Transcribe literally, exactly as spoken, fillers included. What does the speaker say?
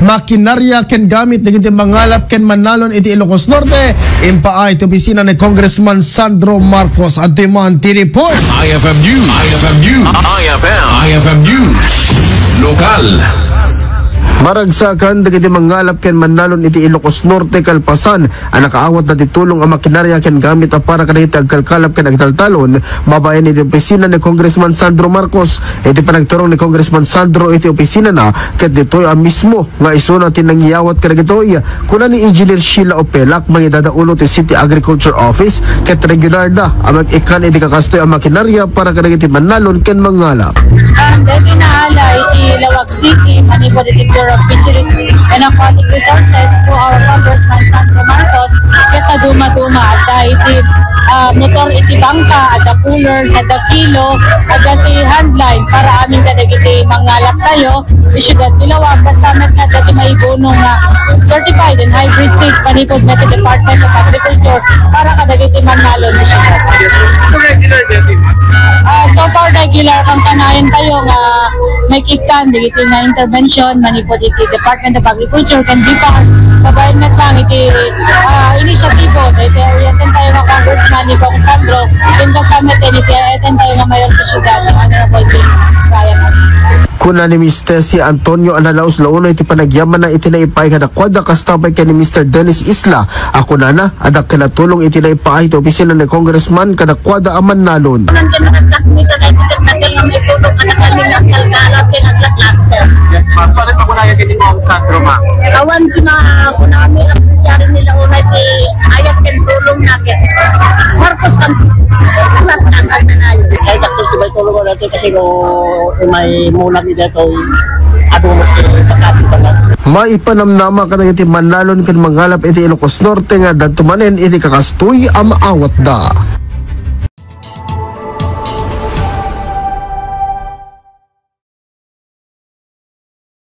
makinarya ken gamit dagiti mangalap ken mannalon iti Ilocos Norte, impaay ti opisina ni Congressman Sandro Marcos. Adtoy man ti report. I F M News. I F M News. I F M. I F M News. Lokal. Maragsakan dagiti mangalap ken mannalon iti Ilocos Norte kalpasan a nakaawatda ti tulong a makinarya ken gamit a para kadagiti agkalkalap ken agtaltalon babaen iti opisina ni Congressman Sandro Marcos. Iti panagturong ni Congressman Sandro iti opisinana ket ditoy a mismo nga isuna ti nangyawat kadagitoy, kuna ni Engineer Sheila Opelak, mangidadaulo ti City Agriculture Office, ket regular da a mag-ikkan iti kakastoy a makinarya para kadagiti mannalon ken mangalap. Um, dagiti naala iti Laoag City, manipud iti Bureau of Fisheries and Aquatic Resources through our Congressman Sandro Marcos, ket duma-duma adda iti, ah, motor iti bangka, adda coolers, adda kilo, adda ti handline para amin kadagiti mangalap tayo. Ti siudad ti Laoag, basta met nga dati maibuno nga certified and hybrid seeds manipud met ti Department of Agriculture para kadagiti mannalon ti siudad. Yes, sir. So, regular din, di ba? Ah, so far, regular kang kanayon tayo nga may kikkan, dagiti nga intervention, manipud iti Department of Agriculture, kan D P A R, babaen met lang iti, ah, inisyatibo, dagiti iyatan tayo nga congressman ni Cong Sandro, din kasama tayo, iti iyatan tayo nga mayor ti siudad, ni Honorable Jing Ryan. Kuna ni Mister C. Antonio a nalaus la uno iti panagyamanna iti naipaay kadakuada kasta pay ken ni Mister Dennis Isla a kunana a dakkel a tulong iti naipaay ti opisina ni Congressman kadakuada a mannalon. Nandyan na sa akin ito, dahil ito, dahil ang may tulong ka na kami ng kalkala, pinaglaklakso. Yes, ma'am. So, ano pa kunaya kini Cong Sandro, ma'am? Awan ti ma-, kunami ang nangyari nila una, ti ayat ken tulong na ket Marcos kan, Marcos kan, kan, kan, kan. Ay, dakkel ti may tulong na ito kasi no, may mula mi dito, adu mo ti pagkapit na. Maipanamnama kadagiti mannalon ken mangalap iti Ilocos Norte nga adda manen iti kakastoy a maawatda.